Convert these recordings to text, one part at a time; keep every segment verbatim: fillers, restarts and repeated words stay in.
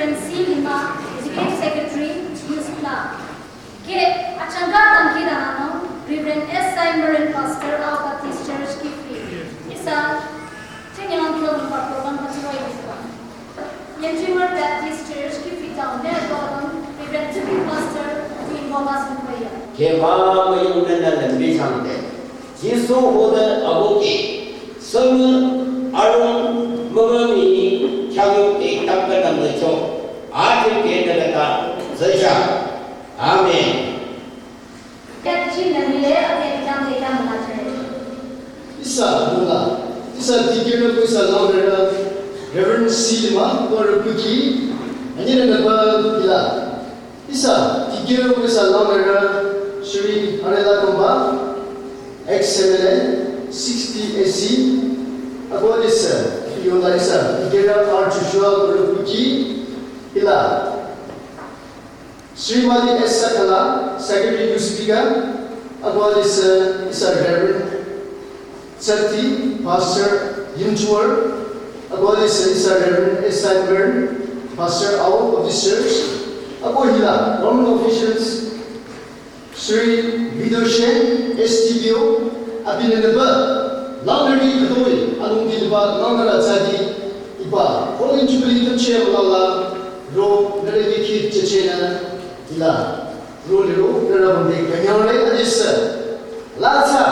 Reverend C Lima, Executive Secretary, Youth Club. Ke achangka dangkhidangnangnung Reverend S Simon, Pastor, Ao Baptist Church, Kiphire. Ihsa, chengyang kyonungba program hütsüroh-i lile. Yimchunger Baptist Church, Kiphire Town, ne program Reverend Tupin, Pastor, Tupin Bomas, Mumbai. Khema müyung nünü lümbi changde. Jisu hode abuki, sünü arung mümümi khyangyu te tapka namlecho, ati ke nagata zücha. Amen. Ihsa nula, ihsa dikehrü ko ihsa langnürü, Reverend C Lima, ko rükuki, anyinü nüba hila. Ihsa dikehrü ko ihsa langnürü, Shri Arela Kamba, ex M L A, sixty A C, ako ihsa, yola ihsa dikehrü R Joshua ko rükuki, hila. Srimati S Sakala, Secretary Youth Speaker, ako ihsa, ihsa Reverend Sati, Pastor Yimchunger, ako ihsa, ihsa Reverend S Simon, Pastor Ao Baptist Church, ako hila, government officials, Shri Vidoshen, S D P O, abinü nüba, langnüri khütoi, anungdi nüba, langnürü atsadi, hiba, Golden Jubilee tüpcheh mülala, ro, nüre dikhi chechenü, hila, ro liro, nüra bamde, künyangre, adisa, latsa,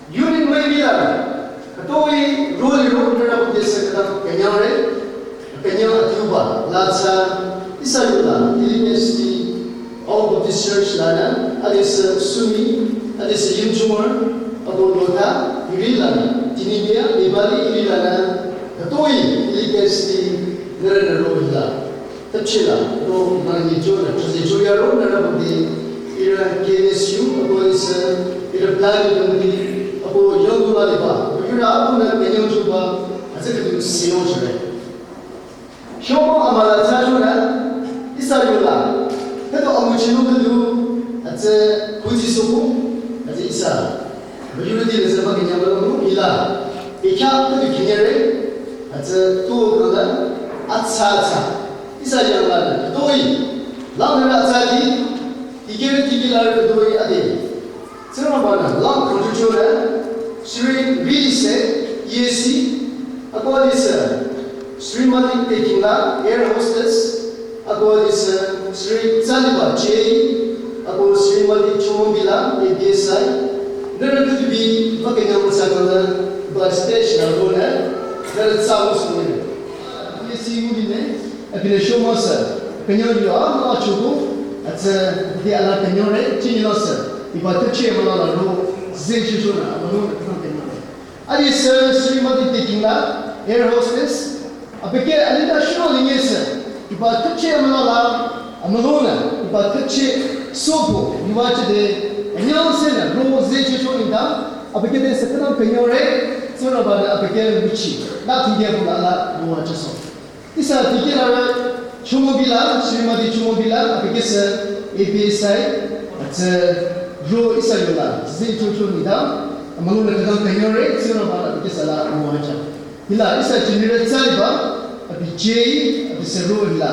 Union müibilang, khütoi ro liro nüra bamde sü khütang künyangre, künyang atiuba, latsa, ihsa yula, Ilikesti, Ao Baptist Church lanü, adisa Sumi, adisa Yimchunger, ako lota, hiri lanü, Tinibia, Nibali hiri lanü, khütoi, Ilikesti, nüra nüro hila. Tüpchela, ro, nang nyichonü, tüzecho yaro, nüra bamde, ira K N S U, ako ihsa, ira planning committee, ako yangdula liba, ira akunü, künyangchoba, atsa khüdu sino chore. Shomo amala chachonü, ihsa yola, khüdu amuchinu khüdu, atsa kuji soku, atsa ihsa, majority le sema künyang bala mu, hila, ikya khüdu künyare, atsa tu kala, atsa atsa. Ihsa yanglanü, khütoi, langnürü atsadi, dikehrü dikehlarü khütoi ade. Tsingrangbanü, lang khütoi chonü, Shri Rilise, E A C, ako ihsa, Srimati Tekingla, air hostess, ako ihsa, Shri Tsaliba J, ako Srimati Chomobila, A B S I, nüra khüdu bi, bakanya musakala, ba stage la ronü, nüra tsa musmire. E A C ngudine, abinü shomasa, künyang yu a, ma chodo, atsa, di ala künyangre, chini nasa, hiba tüpcheh mülala ro, zeh chichonü, amanu, künyangre. Adisa Srimati Tekingla, air hostess, abike alida shino lingesa, hiba tüpcheh mülala, amalona, hiba tüpcheh sopo, hiba chide, anyang sena, ro zeh chichonü da, abike de sü khütang künyangre, Tsingrangbanü abike nguchi, la tunge bulala, ro achaso. Ihsa dikehlarü Chomobila, Srimati Chomobila, abikesü A B S I, atsa ro ihsa yola, zeh chocho nida, amalona khütang künyangre, Tsingrangbanü abikesü la muacha. Hila ihsa general Tsaliba, abi J, abi sü ro hila,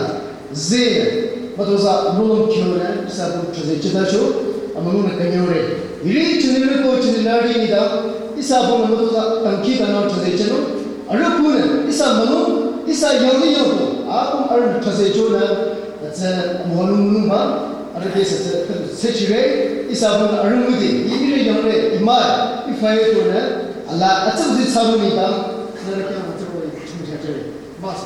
zeh, matoza lolong kyonü, ihsa bu tüze chitacho, amalona künyangre. Hiri general ko general nida, ihsa bu matoza tangki kana tüze chino, Arüh punü, ihsa mülung, ihsa yangli yangko, akum arüh tüze chonü, atsa mülung mülung ba, arüh te sü sü sechire, ihsa punü arüh müde, ire yangre, imai, ifaye tonü, ala atsa uzi tsaruni ba, nara kya atsa ko chungchachire. Bas.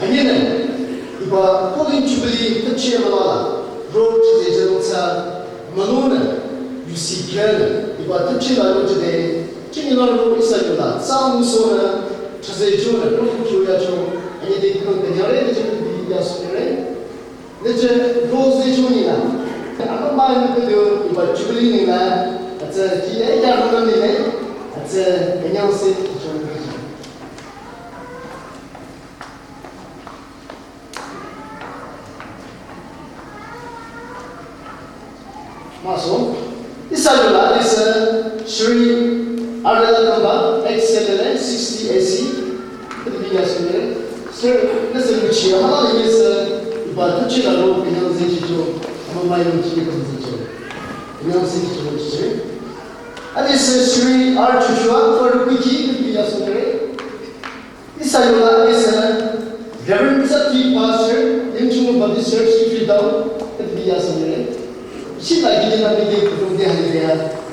Anyinü, hiba Golden Jubilee tüpcheh mülala, ro tüze jadong tsa, amalonü, yusi kyanü, hiba tüpcheh la ro jade, chini la ro ihsa yola, tsa musonü, tüze jonü, ro kyo yacho, anyinü kang künyangre, nüje bi yasunre, nüje ro zeh chonü la. Ama ma nü khüdu, hiba Jubilee nü la, atsa, ji ya ya ro nü la, atsa, künyang se, chonü. Maso, ihsa yola, ihsa, Shri Arela kamba X L L sixty A C. Kadi ya sünü. Sir, nüsü luchi ama le yesa. Iba tuchi la lo pinang zechicho. Ama mai lo chi kadi zechicho. Pinang zechicho chi. Adi sir Sri R Joshua for Kuki kadi ya sünü. Ihsa yola ihsa Reverend Sati Pastor, Yimchumo Baptist Church, Ifritau, kadi ya sünü. Shi la gidi na gidi kutung de hani de ya.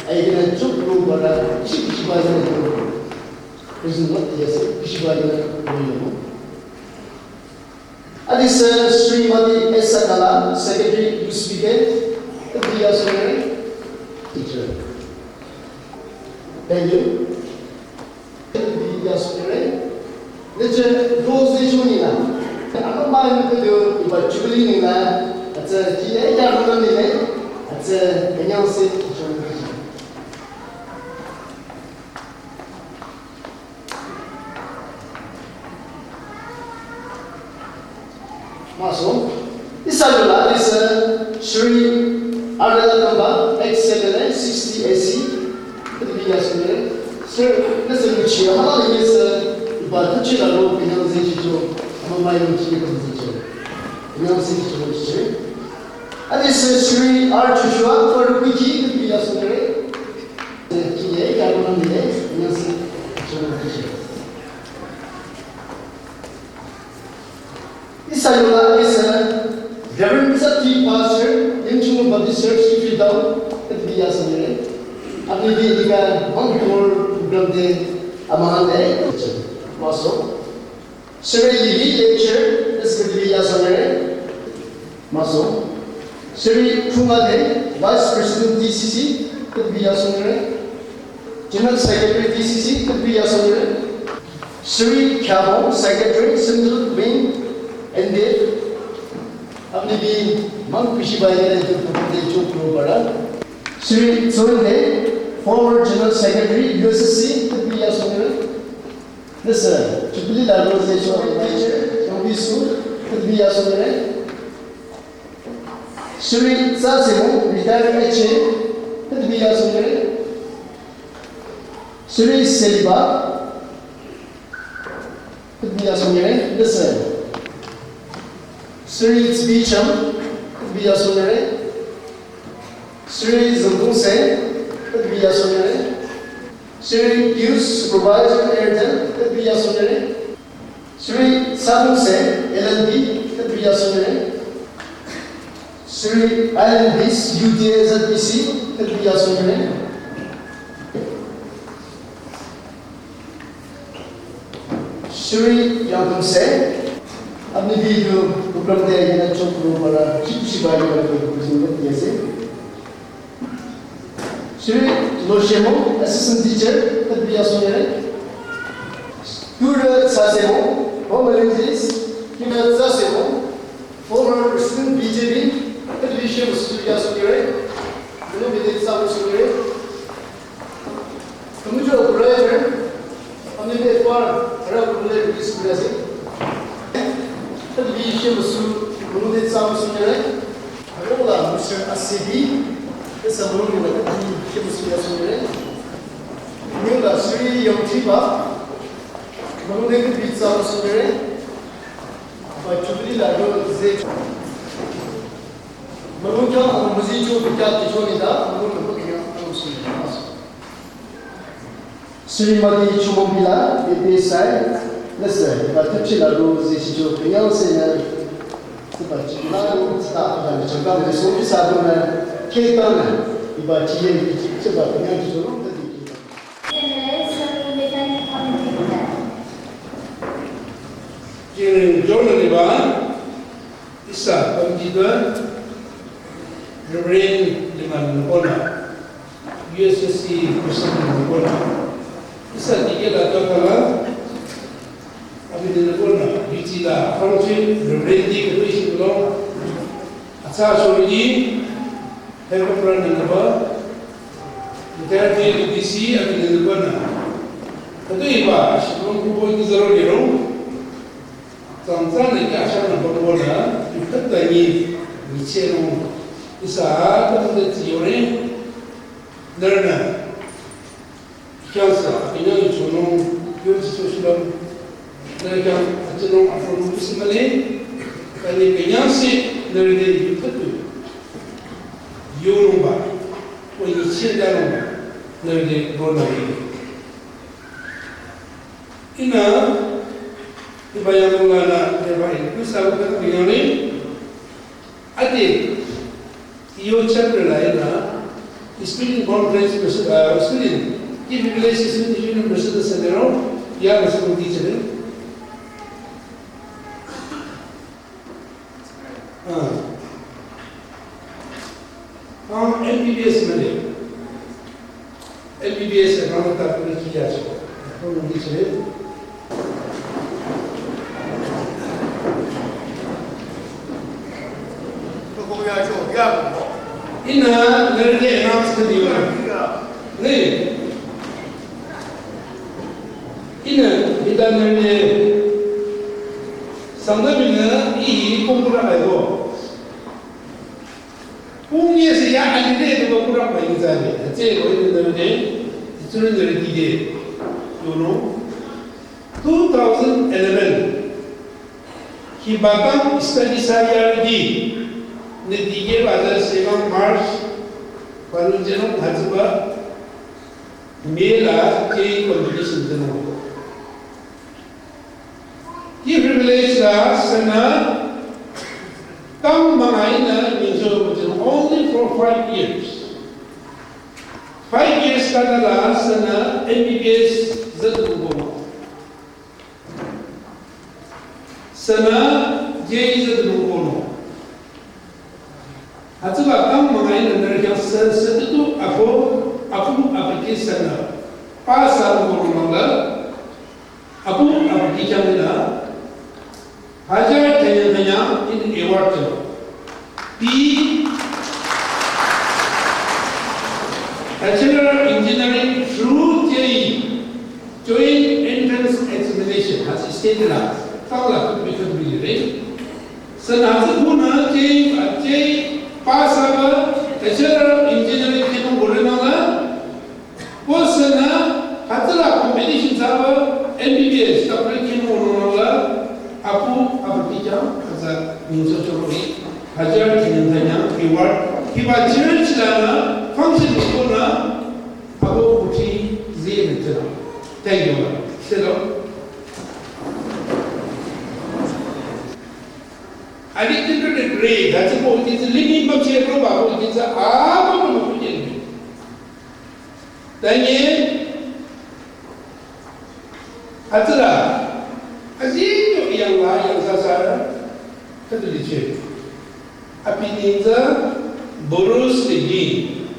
Ai gidi na chuk lu bara. Shi shi ba ya. President what? Yes, shi ba ya. Adi sir Srimati S Sakala, Secretary, U S B K, kadi ya sünü. Teacher. Thank you. Kadi ya sünü. Nece rose de chuni na. Ama ma ni kadi iba jubilee ni na. Atsa ki ya ya ro ni ne. Atsa kenyang se chuni. Maso, ihsa yola ihsa Sri Arela kamba X L L sixty A C, kadi ya sünü. Sir, nüsü luchi ama le yesa. Iba tuchi la lo pinang zechicho. Ama mai lo chi kadi zechicho. Pinang zechicho chi. Adi sir Sri R Joshua for Kuki kadi ya sünü. Ki ya ya lo ni ne. Pinang zechicho chi. Ihsa yola ihsa Reverend Sati Pastor, Yimchumo Baptist Church, Ifritau, kadi ya sünü. Apni bi nika bang tour program de ama han de. Maso. Sri Lili Lecture, kadi ya sünü. Maso. Sri Chungade, Vice President D C C, kadi ya sünü. General Secretary D C C, kadi ya sünü. Sri Khyabong, Secretary, Central Wing, N D F. Apni bi mang kushi bai ne tu tu de chuk lo bara. Sri Zonde, former General Secretary, U S C, kadi ya sünü. Nüsü, Jubilee la lo zecho teacher, Yongbi Su, kadi ya sünü. Sri Tsasemo, retired H A, kadi ya sünü. Sri Seliba, kadi ya sünü. Nüsü. Sri Tsbicham, kadi ya sünü. Sri Zungdungse, kadi ya sünü. Sri Youth Supervisor Airtel, kadi ya sünü. Sri Sadungse, L L B, kadi ya sünü. Sri Island Beast, U T A Z B C, kadi ya sünü. Sri Yangdungse, apni bi tu program de yena chok ro bara, chip chip ayo na tu kusin de yese. Sri Loshemo, Assistant Teacher, kadi ya sünü. Tura Tsasemo, Home Evangelist, Tura Tsasemo, former President B J P, kadi ya sünü. Mene bide sa sünü. Kamujo operator, amide par, ara kule bis bilasi. Tad bi shi musu, munu de tsam sunere. Ara la Mister Asibi, esa munu de tad bi shi musu ya sunere. Ni la Sri Yongtiba, munu de bi tsam sunere. Ba Jubilee la ro ze. Munu kya, munu zi jo kya ti jo ni da, munu ko kya, munu sunere. Srimati Chumobila, A P S I, nüsü, ba tüpchi la ro ze shicho, kanyang se na, ba tüpchi la ro, sta, ba changka, ba so, sa, ba na, ke ta na, ba chi ye, chi, chi, ba kanyang chi ro, ta di. Jing Jordan ni ba, Ihsa committee tu Reverend Liman Nokona, U S S C President Nokona. Ihsa dikeh la tu kala, abi de Nokona, U T la function Reverend di kutoi shi kulo. Atsa shori di, Head of Brand Nokona, entire D C abi de Nokona. Kutoi ba, shi kulo kubo di zaro de rong. Tsangtsangnü kya shanü bambo nü, yukhatanyi, nyichehnung, ihsa, tangde tsiyore, nührünü. Khyangsa, khyang ichonung, yonsi soshilong, nüre khyang achinung afonung isimale, kani khyangsi, nüre de yukatu, yonungba, o yichir danungba, nüre de ronari. Ina, iba yang nungla na, iba in, kusa kata khyangre, ade, Iyo chapter la ina, student conference, uh, student, ki village student union president sendero, ya president teacher. Ah. Ah, M B B S male. M B B S account ta kuri kiya cho. Kono ni che. Ina nerde announce kuri wa. Ne. Ina ida nerde. Sangda mina i kumpura ayo. Pungye se ya alide de ba kura pa yin zane. Atse ko yin de ne. Itsurü ne de de. Yono. Two thousand eleven. Hiba kang study sa ya di. Ne dige ba da se March. Parun jeno hajiba. Mela ke competition jeno. Ki privilege la sena kang manga ina mincho mutin only for five years. Five years kada la sena M B B S zatu bono. Sena J zatu bono. Hatsüba kang manga ina nüre khyang sü, sütutu apo, apu, apiki sena. Pa sa bono manga. Apu, apu ki khyang ina, hajar thanyang thanyang in award jeno. Pi, Bachelor of Engineering through J E E, Joint Entrance Examination, hasi state la, tangla, tu bikan bili re. Sana hasi kuna J E E, J E E pass aba, Bachelor of Engineering khyang gore nala, Ko sena, hatsüla competition saba M B B S, doctor khyang mono la, apu, apu teacher, hatsü, minso choro, hajar khyang thanyang, award, hiba church la na, function ko na, apu uchi, zi ne chana. Thank you, ma'am. Sit down. Alexander the Great, hatsü ko uchi, living bam che ko ba ko uchi, apu ko uchi. Tanye, hatsüla, azinyo yangla yangsasa, khüdu licheh. Abi nengtsü Boris the Great.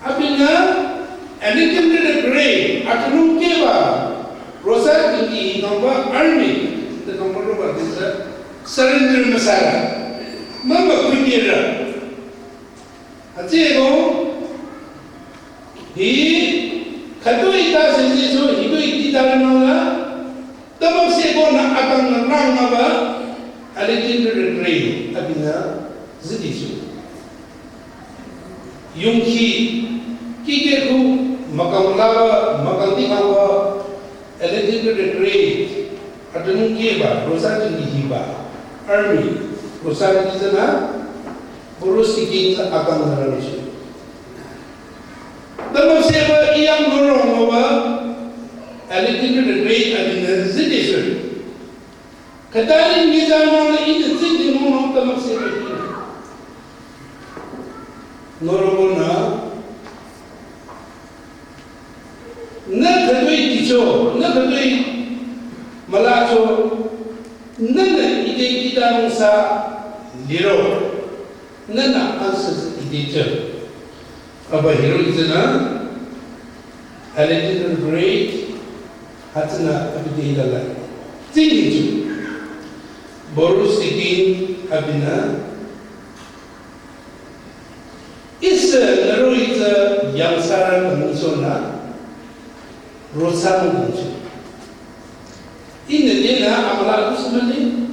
Abinü Alexander the Great, atunung keba, rosa tinggi number army, the number roba tingtsü surrender masara. Mama kunyera. Atsüko, hi, khütoi ta sense so, hitoi ti ta nang la, tabak se ko na atang na rang ma ba, Alexander the Great, abinü, zidi su. Yungki, kike ku, makang la ba, makang di kang ba, Alexander the Great, atunung keba, rosa tinggi hiba, army, rosa tinggi sana, Boris the Great akang nara nishi. Tamaseba iyang norong wa, Alexander the Great abinü zidisü. Katarin ngiza nong ina zidi nong tamaseba ina. Norong na, nü khütoi ticho, nü khütoi malacho, nünü ide kidanung sa liro, nünü answer ide cho. Aba hiro izana, Alexander the Great, hatsüna abi de ilala. Tsini chu. Boris the Great abinü, Ihsa nüro ihsa yangsara kangso na, rosa kangso. Ine dena amala tusmani,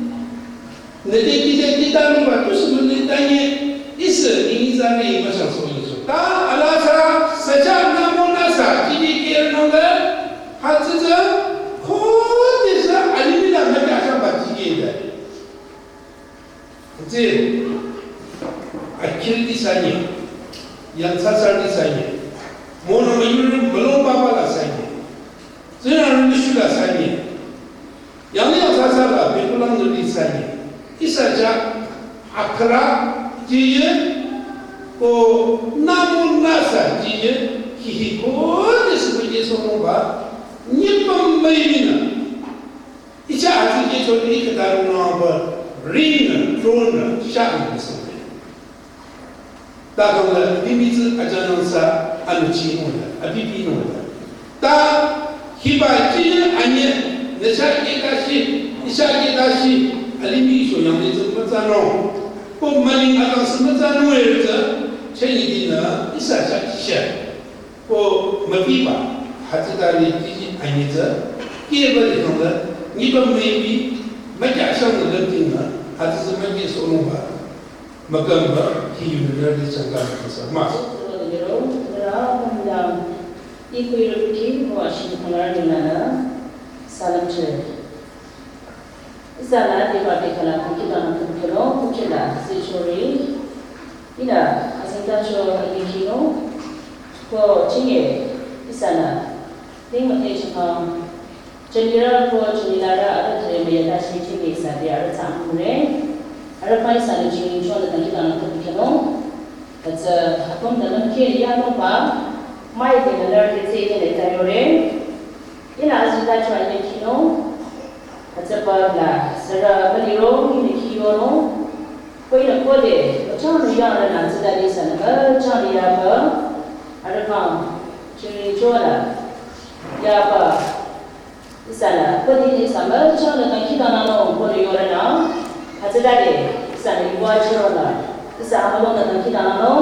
nede kide kita nungba tusmani tanye, ihsa ingi zani masang so inso. Ta alasa sacha Akhirdi sanye, yang sasardi sanye, mono mayurü malong baba la sanye, zena ründishu la sanye, yang yang sasar la bekulang nuri sanye, ihsa ja akra jiye, ko namu nasa jiye, hihi ko de sibuje sono ba, nyipam mayina. Icha aji ke chon ni ke daru na ba ring na tron na sha na so. Ta kang la limit aja na sa anu chi no la, abi pi no la. Ta hiba chi anye na sha ke ta shi, icha ke ta shi, alimi so yang ni zun pa za no. Ko mali akang sun pa za no e za, che ni di na, isa sha sha. Ko mapiba, hütsütari jiji anyitsü, keba likhangla, nyiba maybe, makya shang na lamting na, hütsüsü makya sono ba, makamba, hi yunirali changa kasa mas. Nira, nira, nira, ikuiriki, wa shi khalar nilana, salam che. Ihsa la deba bekhala kukila na kukilo, kukila, sichori. Ina, asinta cho ayikino. Ko chinge, ihsa la. Ting mate chakang. Chingira ko chingilara ara thare me yata shi chinge ihsa de ara tsang mure. Ara pa ihsa la chingi cho na kukila na kukilo. That's a, hapom da lam ke ya no ba. Mai de na lar de tse de le tayore. Ina aji ta chwa ine kino, atsapa la, sara maliro ine kiyo no, ko ina kode, ko chang ri ya na na zida ni sa na, ko chang ri ya ba, ara kang, chiri chwa la, ya ba, isa la, ko di ni sa ma, chang la kang kita na no, ko ri yo na, atsida de, isa ni wa chiro la, isa amalo na kang kita na no,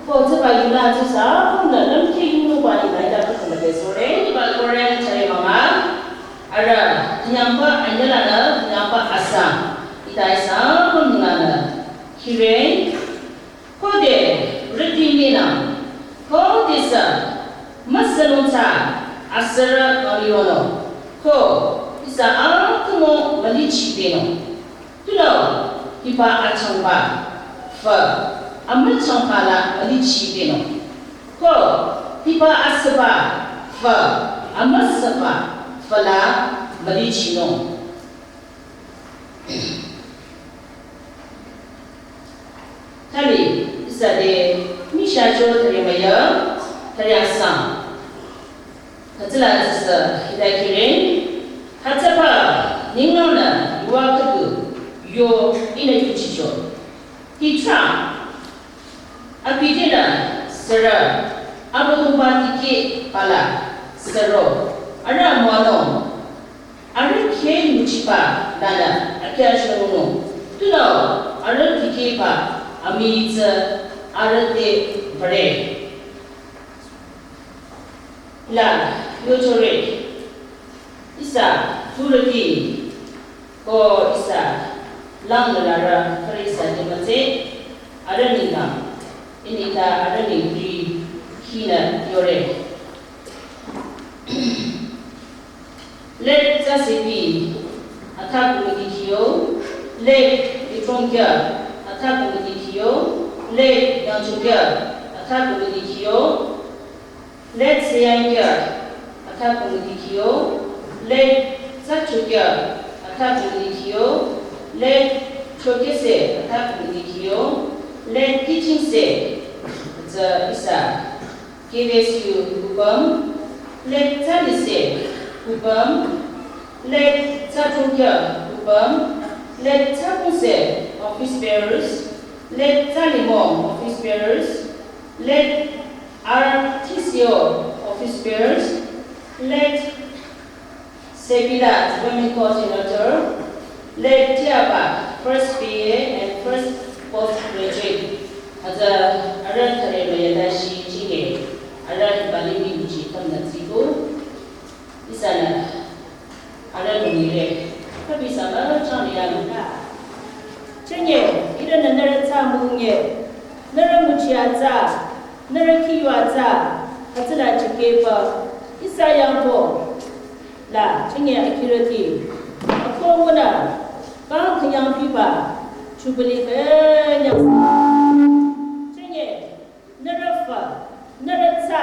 ko tsapa yu na tsisa, ko na lam ke yu no ba ni na ita ko na de sore, ni ba ko re chare mama. Ara, nyampa anyala na, nyampa asa. Itai sa, mung na na. Hire, kode, riti mina. Kode sa, masalong sa, asara kaliono. Ko, isa ang kumo malichi deno. Tulo, hiba achangba, fa, amachangba la malichi deno. Ko, hiba asaba, fa, amasaba, fa la malichi no. Tali, isa de, misha cho tari maya, tari asa. Katsila tsisa, hida kirin, katsapa, ningnona, yuwa kudu, yo, ina yuchicho. Hitra, Abidina sara, abudumba tiki pala, saro, ara mwano, ara ke nuchipa, nana, akia shununu, tuno, ara tiki pa, ami tsa, ara te bare. La, yochore, isa, turati, ko isa, lang lara, kari sa di matse, ara ni kam, ini ta ara ni pri, hina, yore. Let Jasipi, attack with the Kyo, Let Itrongya, attack with the Kyo, Let Yangchukya, attack with the Kyo, Let Seyangya, attack with the Kyo, Let Zachukya, attack with the Kyo, Let Chokese, attack with the Kyo, Let Kichingse, the Isa. K V S U Kupang, Let Tsanise Kupang, Let Tsatungkya Kupang, Let Tsapungse office bearers, Let Tsalimong office bearers, Let R T C O office bearers, Let Sevilla, women coordinator, Let Tiaba, first B A and first postgraduate. Aza ara thare mayada shi chinge, ara hibali mi uchi tam na zigo. Isana, ara nungire. Kabi sama chang ya nuna. Chinge, ira na nara tsa munge, nara muchi atsa, nara kiyu atsa, atsala chikeba, isa yambo. La, chinge akirati. Ako muna, kang kanyang piba. Jubilee künyang. Chünye, nührü fü, nührü tsa,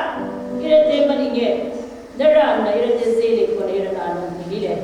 ihrü te münyi nge, nührü amünü ihrü te zele ko ihrü nü anung lile.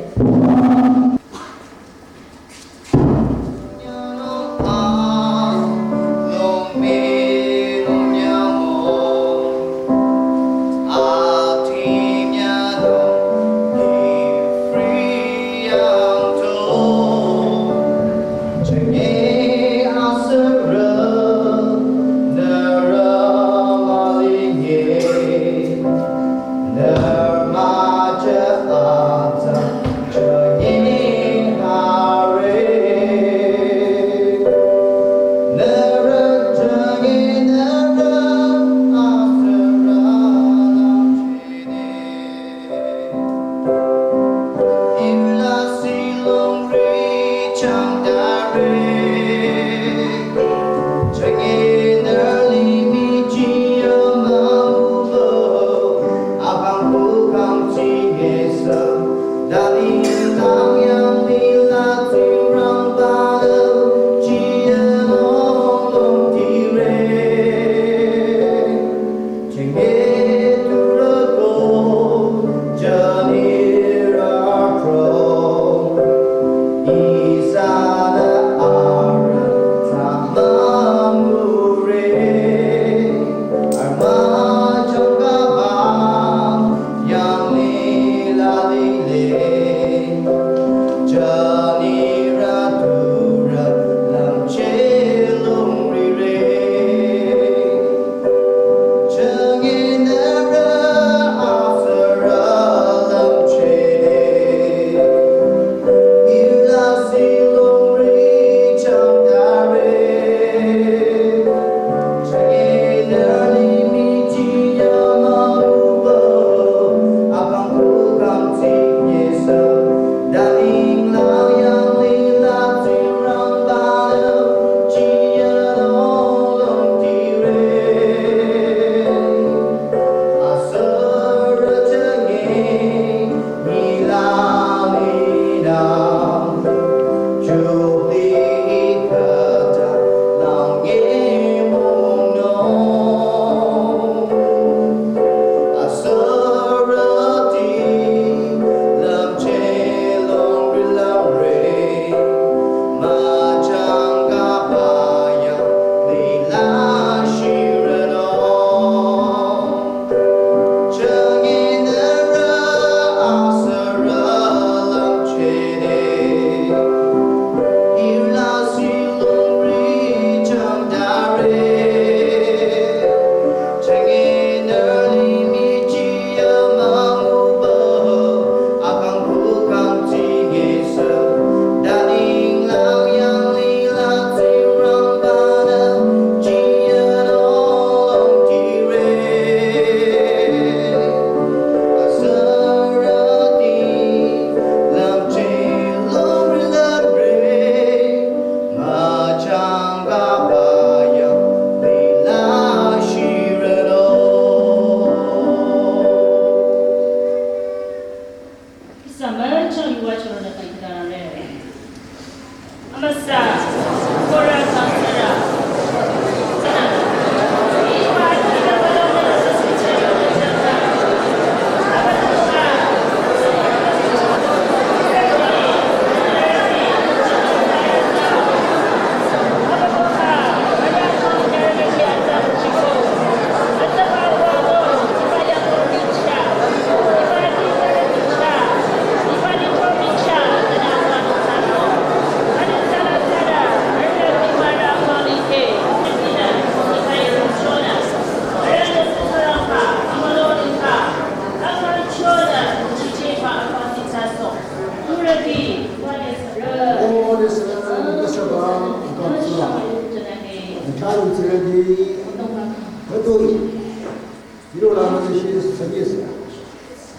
Irola müzeh shi sanyesa.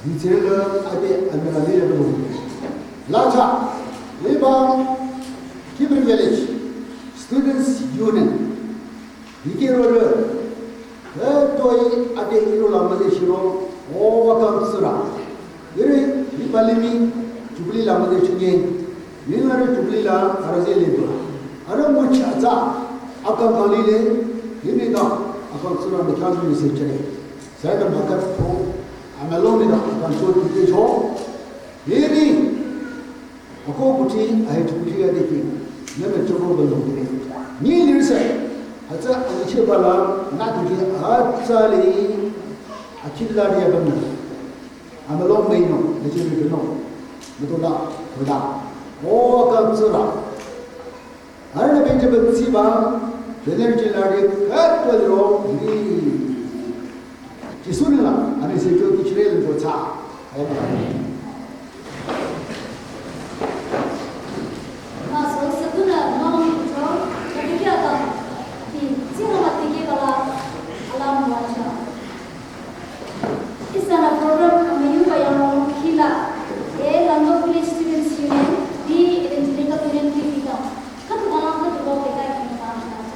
Ditsela ade amira lile do. Lacha, liba Kiphire Village Students Union. Dikehrü, eh, toi ade irola müzeh shiro, o wakam sura. Ire, liba limih, Jubilee la müzeh shingen. Ningare Jubilee la araze liba. Arüh nguchi atsa, akang kang lile, hiri ta, akang tsurü mükhyang ni se chere. Sürü ta makat pho, amülung ni ta, akang cho tike cho. Hiri, ako kuti, ahi kuti ya deki, neme choko balo kire. Ni lirse, atsa, ahi che bala, na tike, atsa le, akila ria bamna. Amülung mei no, neche mei no. Mutola, tola. O akang tsurü. Arühnü Benjamin tsiba, Benjamin jilari, kat tuwa liro, ni. Jisu nila, ani se kyo kichire lento tsa. Amen. Maso, sakuna, mama, kutro, katike ata, ki, tsira matike bala, alam wacha. Ihsanü program amüyuba yang khila, e Langdo Village Students Union, di evangelika tulen kifika. Katu kalang katu bo peka kini kalang katu.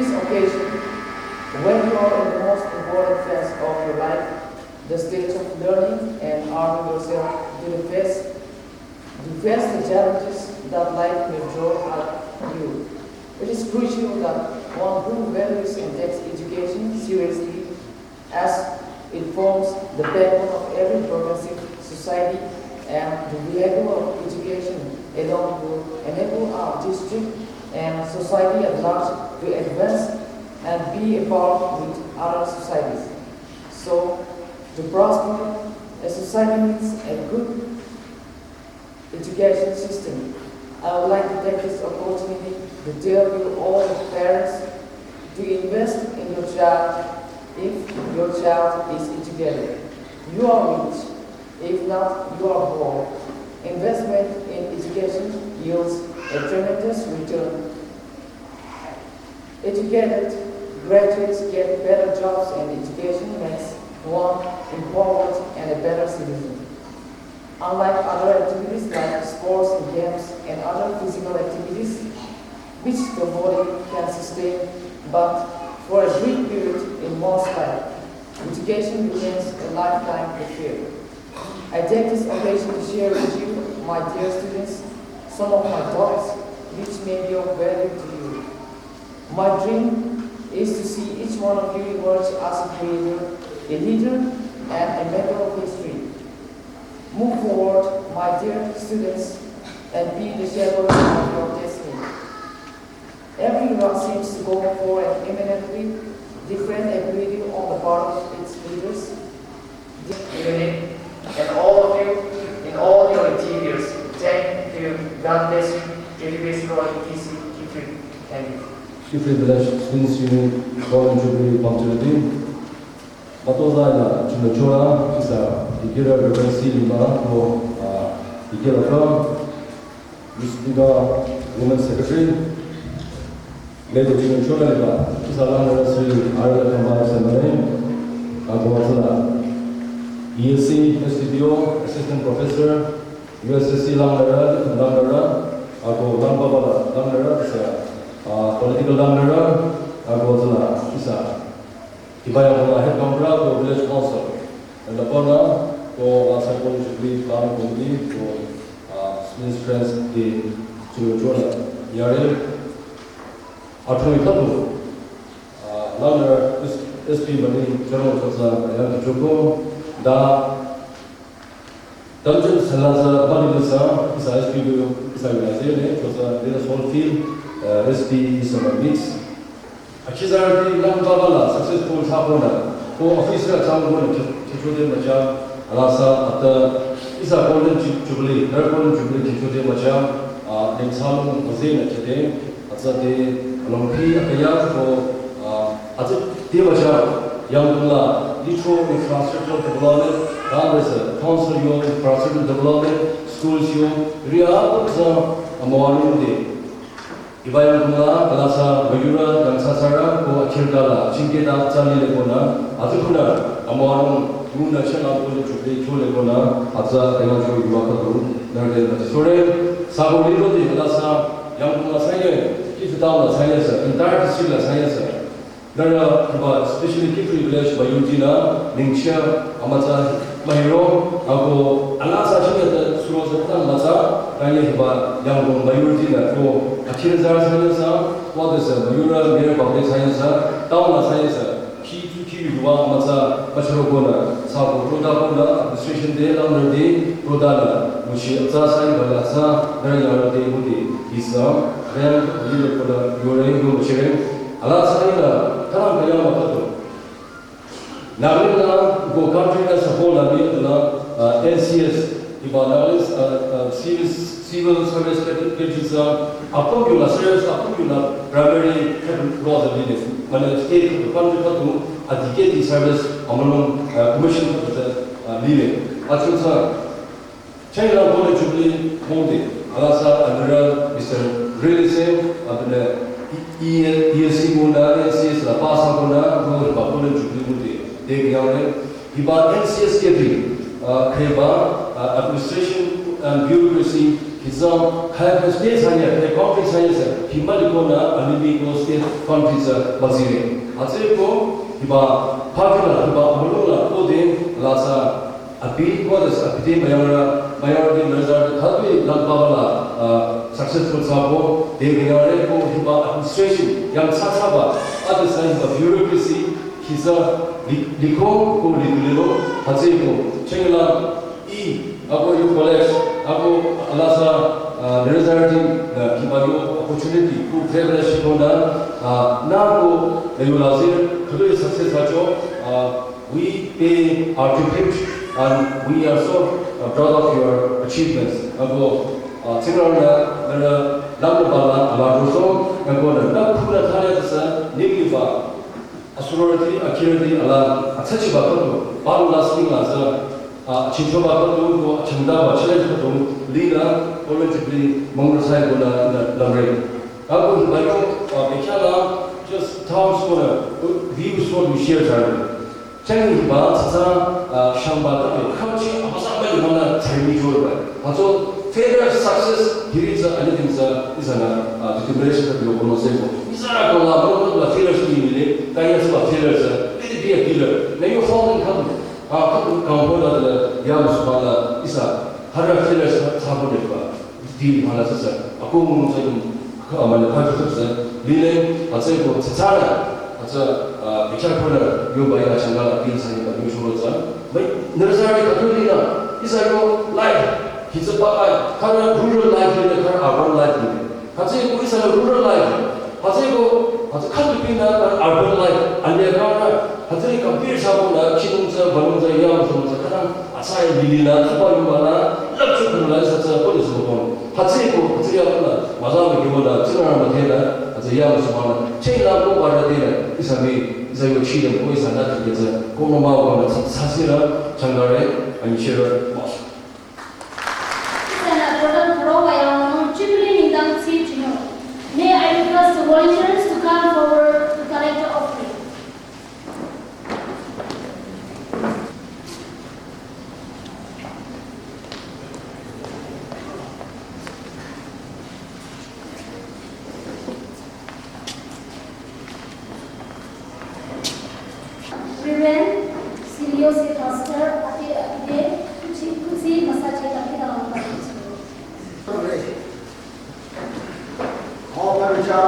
This occasion, when you are in the most important phase of your life, the stage of learning and arming yourself to the face, to face the challenges that life may throw at you, it is crucial that one who values and takes education seriously, as it forms the backbone of every progressive society, and the vehicle of education alone will enable our district and society at large to advance and be a part with other societies. So, to prosper, a society needs a good education system. I would like to take this opportunity to tell you all parents to invest in your child if your child is educated. You are rich. If not, you are poor. Investment in education yields a tremendous return. Educated graduates get better jobs, and education makes one empowered and a better citizen. Unlike other activities like sports and games and other physical activities, which the body can sustain but for a brief period in one's life, education remains a lifetime affair. I take this occasion to share with you, my dear students, some of my thoughts which may be of value to you. My dream is to see each one of you emerge as a creator, a leader, and a maker of history. Move forward, my dear students, and be the shepherds of your destiny. Every rock seems to go for an eminently different ability on the part of its leaders. Evening, and all of you, in all your endeavors, thank you. God bless you. J D B S Royal T C, Kiphire. Thank you. Kiphire Village Students Union Golden Jubilee Punctuality. Matoza ya chino chola, isa, ikira Reverend C Lima, ko, ah, ikira from Miss Liga, Women Secretary, Lady Junior Chonaliba, Kisa Langara Sri Arya Kamba Semane, Aguatula, E S C, S D P O, Assistant Professor, U S S C Langara, Langara, Agu Langbaba Langara, Kisa, uh, Political Langara, Aguatula, Kisa. Hiba yang ko la head gaonbura ko village council. And the corner ko la second jubilee plan committee ko, uh, Miss Friends de Chino Chona. Yare. Atoi khatu. Uh, Langara S P mani general chotsa yang choko. Da Dungeon Salaza Bani Lisa, Isa S P, Isa United, Chosa Data Soul Field, uh, S P Isa Mix. Achizarati Lang Babala, successful Sapona, ko officer Changona, Chichode Macha, Alasa, Ata, Isa Golden Ju-, Jubilee, Her Golden Jubilee, Chichode Macha, uh, Nemsalo, Hosea Chede, Atsate, Alongpi, Akaya, ko, uh, Atsate Macha, Yangla, Litro Infrastructure Development, Congress, Council Yo Infrastructure Development, Schools Yo, Ria, Amawanu De. Ibayang Kumla, Alasa, Mayura, Yangsasara, ko Achirkala, Chingkeda, Tsali Lekona, Atukuna, Amawanu, Muna Chana, Poli Chukle, Chulekona, Atsa, Kayajo, Yuaka, Nerde, Sore, Sabo Lilo, Alasa, Yangkuma Saye, Kitutala Saye, entire district la Saye, Nara, Kiba, especially Kiphire Village, Bayutina, Ningxia, Amatsa, Mahiro, Ako, Alasa, Chingkeda, Suro, Amatsa, Kanye, Kiba, Yangkuma, Bayutina, Ko, Achirza, Saye, What is a Mayura, Mayor Public Science, Town Science, Ki, Ki, Ki, Yuwa, Matsa, Macharo Kona, Sabo, Roda Kona, Administration Day, Laundry Day, Roda La, Mushi, Atsa, Sai, Bala, Sa, Nari, Yara, Day, Budi, Isa, Ren, Yura, Kona, Yore, Yura, Chere, Ala, Sai, La, Karam, Kaya, Makato. Nagaland la ko country la support la mi la, uh, N C S, iba Nagaland, uh, uh, civil, civil service ke, ke jisa, apung yu la service, apung yu la primary ke law the leaders, mane state ko country ko tu, adike di service, amulong, uh, commission ko tu, uh, leader. Achu sa, China Golden Jubilee Monday, Alasa Admiral Mister Rele Singh, Admiral E S C Munda, N C S la Pasa Munda, Golden Jubilee Monday, Day Ground, Hiba N C S K B, uh, Kheba, uh, Administration and Bureaucracy, Hitsü Caiaphas te sanya, te country sanya sü, hima likonü, animi ko state country sü bazire. Atsü ko, hiba, pagila, hiba, amulungla, ko de, la sa, abi, ko de sa, abi de, mayara, mayara de, nazar de, khatu, lang baba la, ah, successful sa ko, de, mayara ko, hiba, administration, yang sa sa ba, ade sa, hiba, bureaucracy, hitsü, li, liko, ko, li, lilo, atsü ko, chengla, I, ako yu college, ako alasa, ah, nührü tsarüti, ah, kiba yu opportunity, ko privilege ko na, ah, nü ko, eh, yu lazir, khüdu success acho, ah, we pay our tribute and we are so, uh, proud of your achievements. Ako, ah, tsingrang na, nührü, lamda bala, ala ruso, ako na, na kuna thale sa, nimi ba, Asurorüti, akhirüti ala, atsachiba khüdu, bang lasting la sa, ah, achinchoba khüdu, ko achangdaba challenge khüdu, lila, collectively, mongol sai ko la, la, la re. Ako hiba yo, ah, bekhyala, just town score, views for we share sa. Chang hiba, tsatsa, ah, shangba ta, khamchi, abasa ba yo mana, tsarimi jo ba. Hatso, failure, success, hiri sa, anything sa, isa na, ah, determination sa, yo kono se ko. Isa ra ko la, ko la failure sa, ni le, kaya sa failure sa, let it be a failure. Na yo fall in khüdu. Ah, khüdu, kang ko la, la, ya musu ba la, isa, hara failure sa, sa ko de ba. Di mala sa sa, ako mo sa yung, ka, mane, ka sa sa, lile, atse ko, sa sa, atse, ah, bichar ko na, yo ba ya changa, di sa ni ba, yo shuru sa. Bai, nührü tsarüti khüdu lila, isa yo life, hitsü ba ai, khara rural life lile, khara urban life lile. Atse ko isa rural life, atse ko, atse khüdu pina, khara urban life, ande khara, atse compare sa ko na, chinung sa, balung sa, ya sa, sa, khara, Asai lili na, tuba yuba na, lapcho kula sa sa, ko de so ko. Hatsi ko, hatsi ya na, maza me kibo na, tsina na mathe na, hatsi ya so na, che na ko ba na de na, isa mi, isa yo chi de ko isa na de sa, ko ma ma ko na, sa si na, changare, ani shira, mas. Isa na program pro wa ya no, chimli nindang si chino. May I request the volunteers to come forward to collect the offering. Reverend Silio se pastor, ate, ate, kuchi, kuchi, masaje, kaki, dalam, kaki. Amen. Aopa bicha,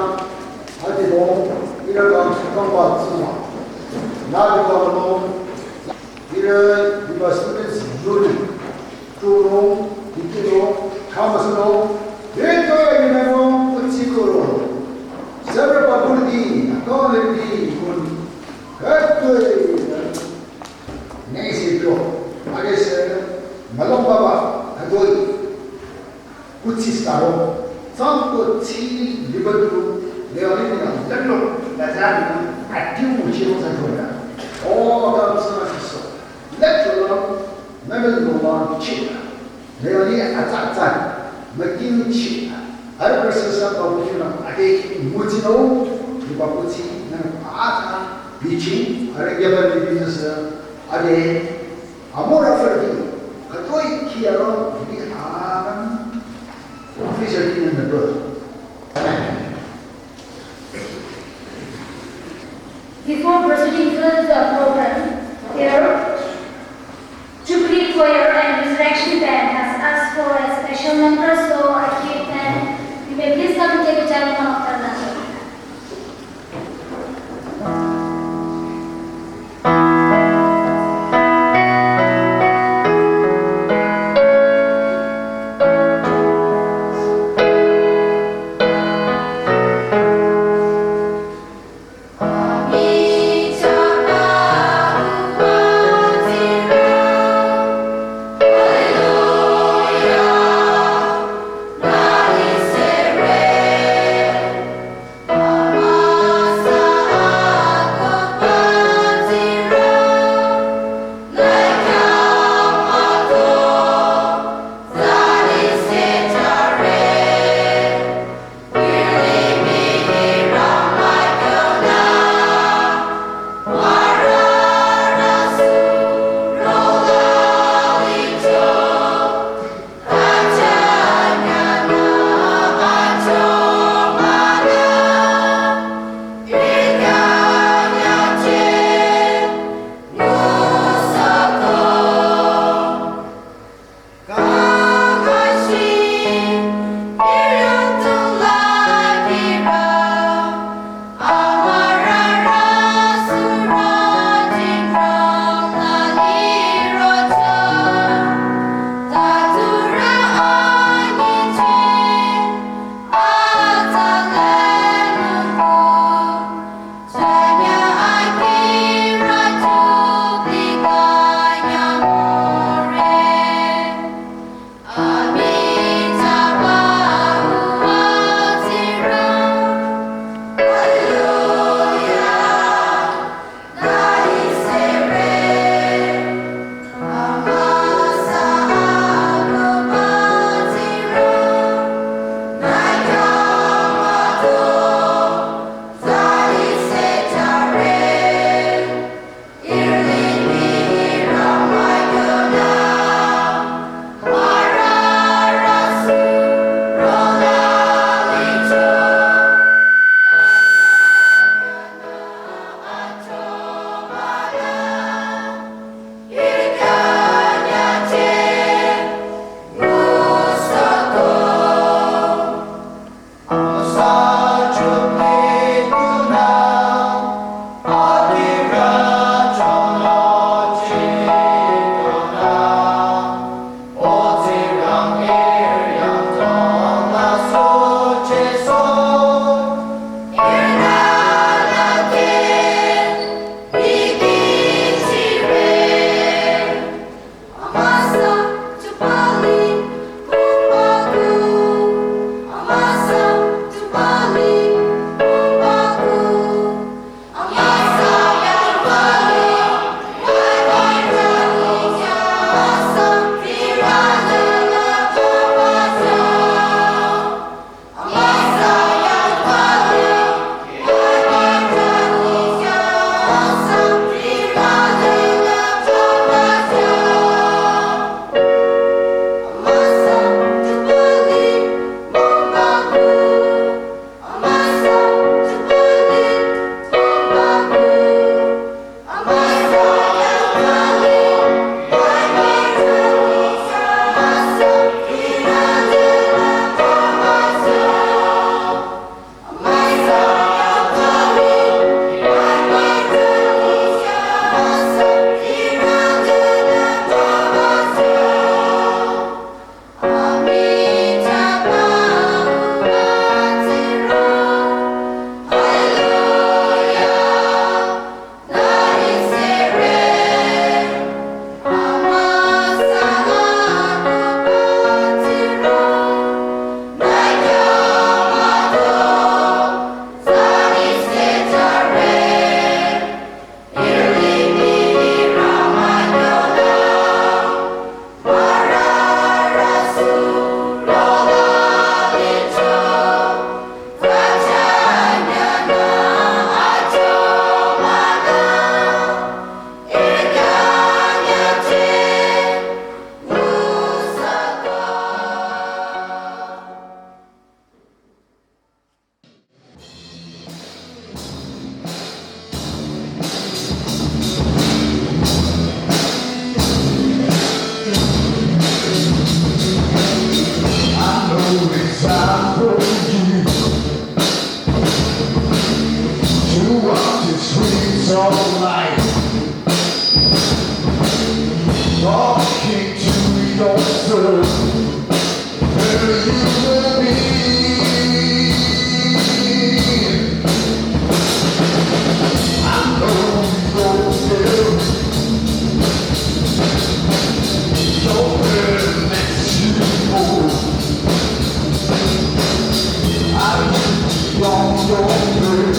ati dong, ira dong, dong ba tsuma. Na di dong dong, ira di ba students yuri, tu dong, diki dong, kama su dong, ira to ya yuri dong, kutsi kuro. Sabra papur di, akon le di, kun, katoi, nesi to, age se, malong baba, katoi. Kutsi staro, tsang ko tsi liba tu, leoni na lalo, la zani, atiu mu chiro sa jona. O, ka sa na so. Let your love, mebel no ma chi. Leoni atsa atsa, matiu chi. Ar person sa ba ku na, ade mu chi no, liba kutsi, na atsa, bichi, ar yaba ni business, ade, Amor aferdi, katoi kiaro di aram official in the birth. Before proceeding further the program, here, Jubilee Choir and Resurrection Band has asked for a special number, so I give them, you may please come and take a child one of their number. What is sweet of life? Talking to yourself. Where you will be. I know you don't care. Don't care next to you. I will be on your prayer.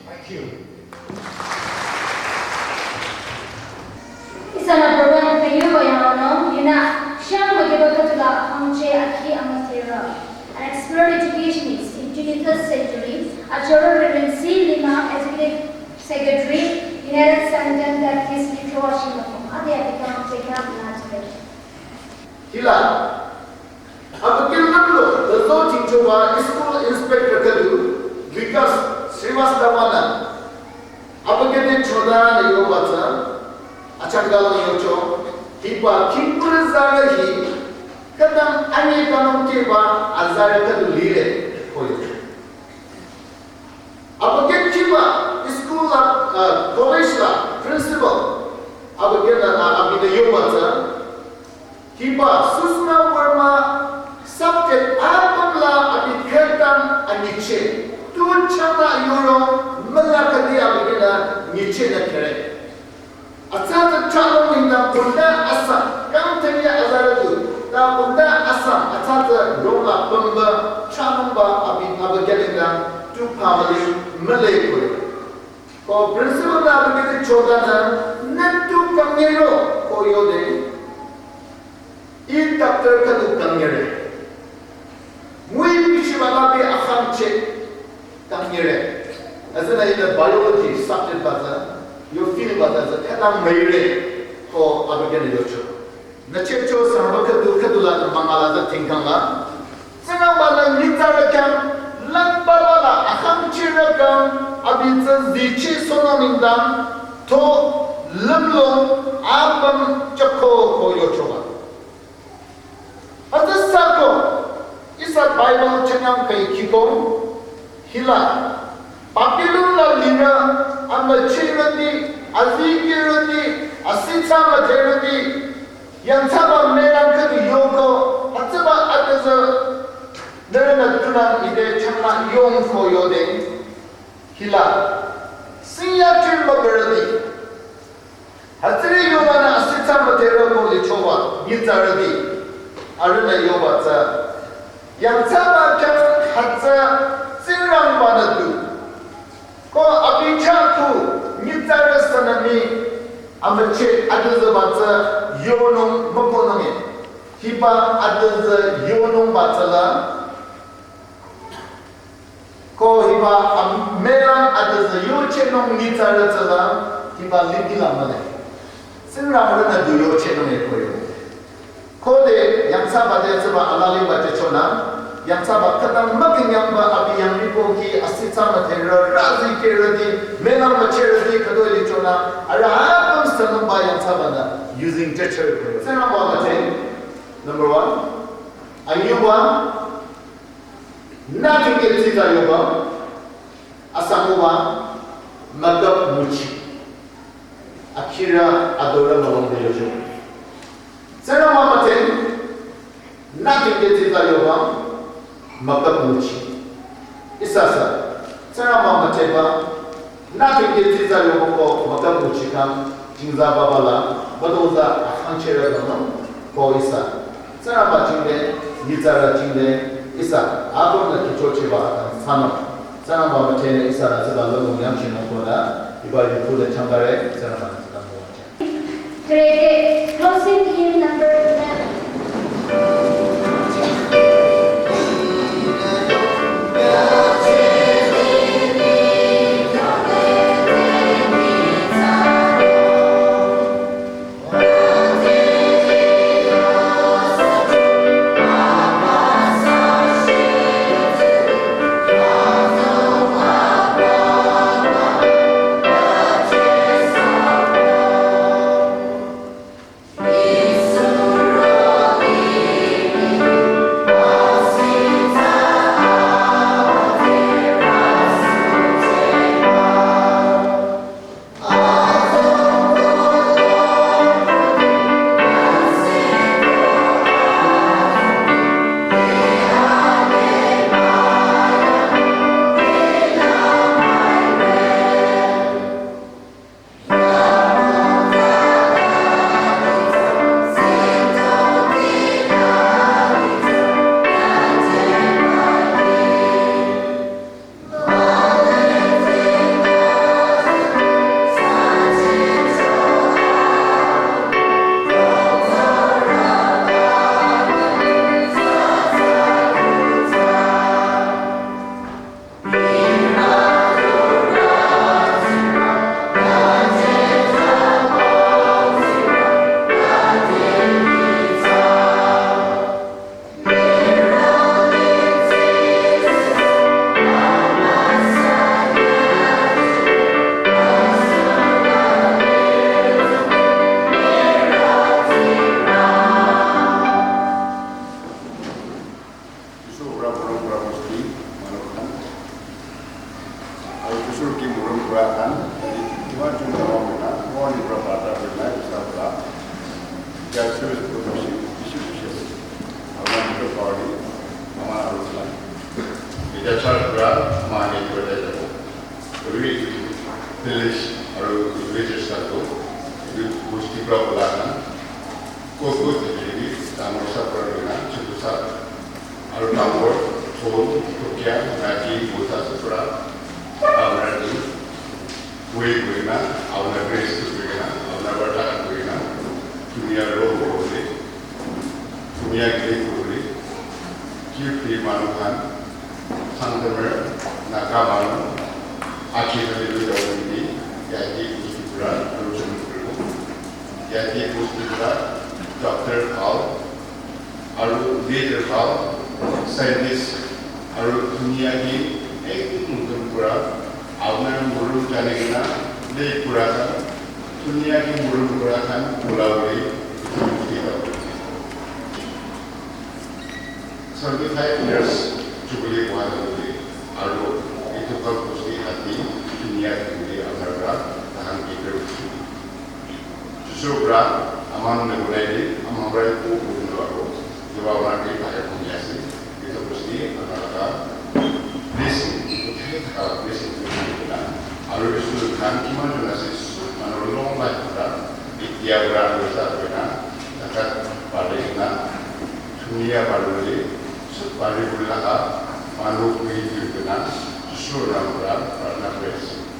Thank you. Ihsanü program khüyuba yangno, yunü shang mükiba khütula hangche akhi amütera. An expert educationist in twenty-first century, Achoro Reverend C. Lima, Executive Secretary, United Samaritan Baptist, Lithuania, Shimoku. Ade abi hangche kya bina chile. Hila, apakil namlo, the zo chingchoba school inspector khüdu, Vikas Srivastava nü. Apakil te choda ne yoba tsü, achangka ne yocho, hiba khingkuri zara hi, khütang anye kanung keba azara khüdu lile, koyo. Yoba tsü, hiba Susma Verma subject apüm la abi khütang anyicheh. Tu changla yoro müla khüdi abi kela nyicheh la khere. Atsatsa chanung nengdang kunda asang, kang thengya azarü du, ta kunda asang, atsatsa rongla pümba chanungba abi abi kela nengdang tu family müle kore. Ko principal nü abi kela chodanü, nü tu kangero ko yode, I doctor khüdu kangere. Mui bichiba abi akhangcheh kangere. Azana ila biology subject baza, yo field baza, za khütang müire ko abi kela yocho. Nü chehcho sangba khüdu khüdu la mangala za tingkang la. Tsingrangba la nyitsarü khyang, langbaba la akhangchehrü khyang, abi tsü zicheh sono nengdang, to lümlong apüm chako ko yochoba. Hütsü sako, ihsa Bible chenyang kai kiko, hila, Babylon la lirü, amüchehrüti, azikehrüti, asitsa müdherüti, yangthsaba melang khüdu yoko, hütsüba adüzü, nührünü tunang ide changla yong ko yode, hila, sinyachir mübürüti. Hütsüri yolanü asitsa müdherü ko lichoba, nyitsarüti. Arühnü yoba tsü. Yangthsaba khyang hütsü Tsingrangba nü du. Ko abi chah khu nyitsarü sünü mii amücheh adüzüba tsü yonung mükonunge. Hiba adüzü yonungba tsüla. Ko hiba am-, melang adüzü yochehnung nyitsarü tsüla, hiba limih la mühle. Tsingrangba nü du yochehnung e koyo. Khode yangthsaba de tsüba alaliba chehchonü, yangthsaba khütang mükinyangba abi yanglih pohki asitsa müdherü, azikehrüti, melang müchehrüti khüdu lichonü, arüh apüm sünungba yangthsaba nü using chehcheh koyo. Tsingrangba müdhe, number one. Anyüba, nothing ke tsitsa yoba, asanguba, mükap nguchi. Akhirü adorü mülung de yocho. Tsingrangba müdhe, nothing ke tsitsa yoba, mükap nguchi. Ihsa sü, Tsingrangba müdheba, nothing ke tsitsa yoba ko mükap nguchi kang, jingza baba la, badongza akhangchehrü dong, ko ihsa. Tsingrangba jingde, nyitsarü jingde, ihsa, apüm nü kichochehba akang sano. Tsingrangba müdhenü ihsa la tsüba lümlong yangchinung koda, hiba yuku le changkare, Tsingrangba nü tsüba lümlong. Grade eight, closing hymn number eleven. Jisu pura pura pura musti, mano khan. Aru Jisu ki murum pura khan, tadi kiwa jun dawa mena, mo ni pura bata pura na, bisa pura. Yatsu Kudoshi Bishop Bishop Aman Party Aman Arusman. Ida Charkra Mani Kodeta. Ri Village Aru Village Satu. Ri Pusti Block Lana. Koko Jiri Tamor Sapra Lina Chukusa. Aru Tamor Thon Tokia Naji Busa Supra. Abradi. Kue kuina, auna grace tu kuina, auna barta kuina, tunia ro bole, tunia kile bole, kifri manu khan, sangtamer, naka manu, aki tali lu dawa ni, yati pusti pura, aru chum pura, yati pusti pura, Doctor Paul, Aru leader hao, scientist, aru dunia ki ek mungkin pura, apna murum jane kena, le pura tha, dunia ki murum pura tha, pula ule, seventy-five years, jubilee kuha ule, aru itu kal kusti hati, dunia ki ule, amar ka, tahan ki. Jisu pura, aman ne gunai di, aman pura iku gunai di ako. Jiwa wana di pake kumya si. Itu kusti, anak ka blessing, itu kaya taka blessing itu kita. Aru Jisu khan kiman jona si, mano long life pura, itya pura dosa pura, takat pare na, dunia pare di, sut pare pura ka, mano kui pura, Jisu na pura, pura na blessing.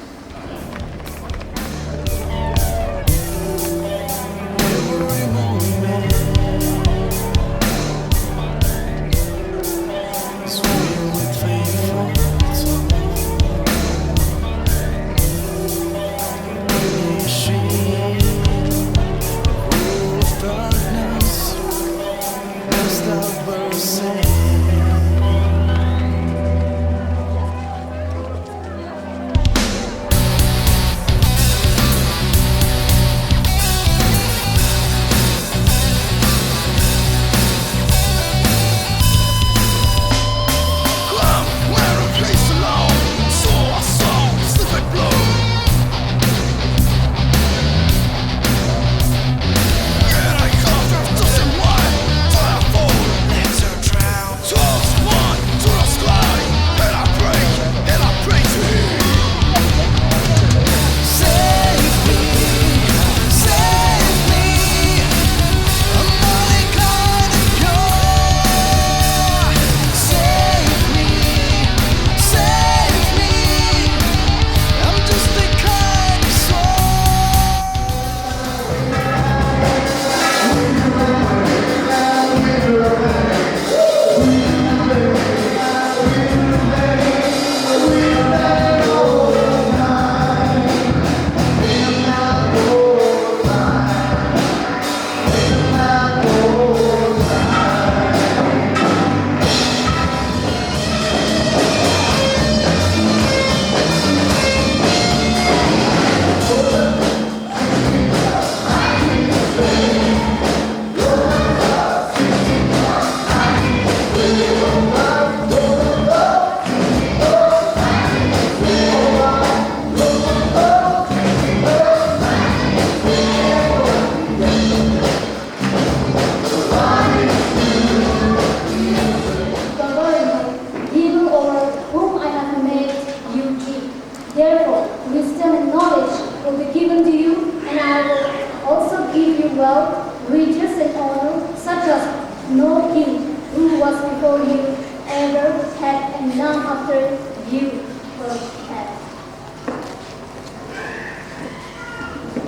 Giving over whom I have made you king. Therefore, wisdom and knowledge will be given to you, and I will also give you wealth, riches, and honor, such as no king who was before you ever had, and none after you will have.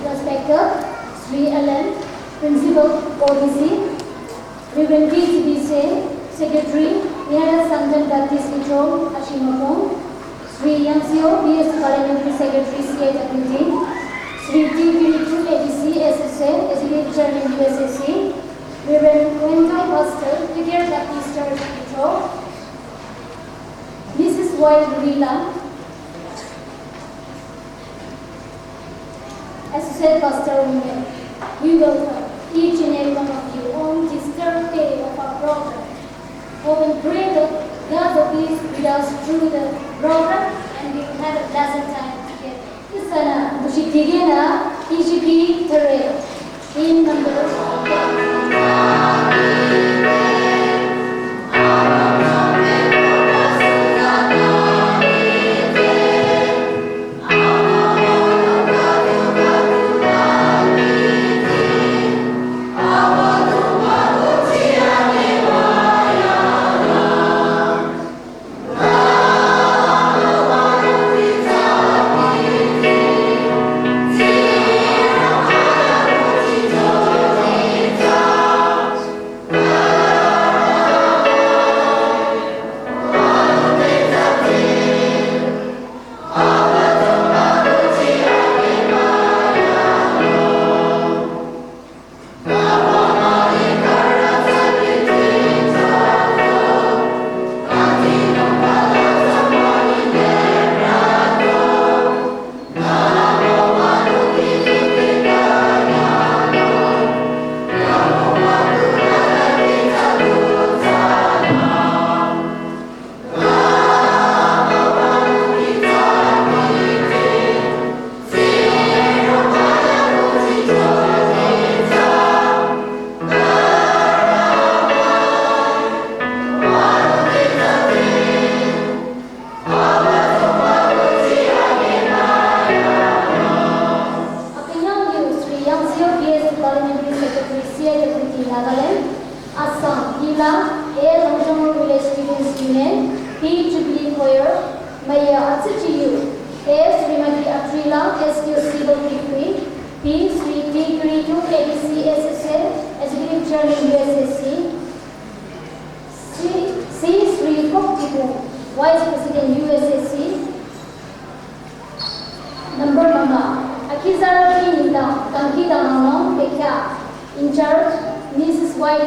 Respected Sri Alan, Principal, O D C, Reverend T C B Singh, Secretary, Nyaya Sangtan Baptist Ichong, Ashimapong, Sri Yamseo, B S Parliamentary Secretary, C I W D, Sri T Vinitu, A D C, S S A, Executive Chairman, U S S C, Reverend Wendell Pastor, Figure Baptist Church, Ichong, Missus Y Rila, Associate Pastor Women, we welcome each and every one of you on this third day of our program. Hope and pray that God will be with us through the program and we will have a pleasant time together. Ihsanü, müshikdikehna, T G P three, hymn number Akünyang yu Sri Yangzio P S Parliamentary Secretary, C I W D Nagaland, Assam, hila, A Longchongro Village Students Union, P Jubilee Choir, maya atsüchi yu, A Srimati Atrila, S D O Civil Kiphire, P Sri T Kiritu, A D C S S A, Executive Chairman U S S C, C, C Sri Kok Tipung, Vice President U S S C, number mama, Akizarati Nita, Kangki Danganong, Pekya, in charge, Missus Y.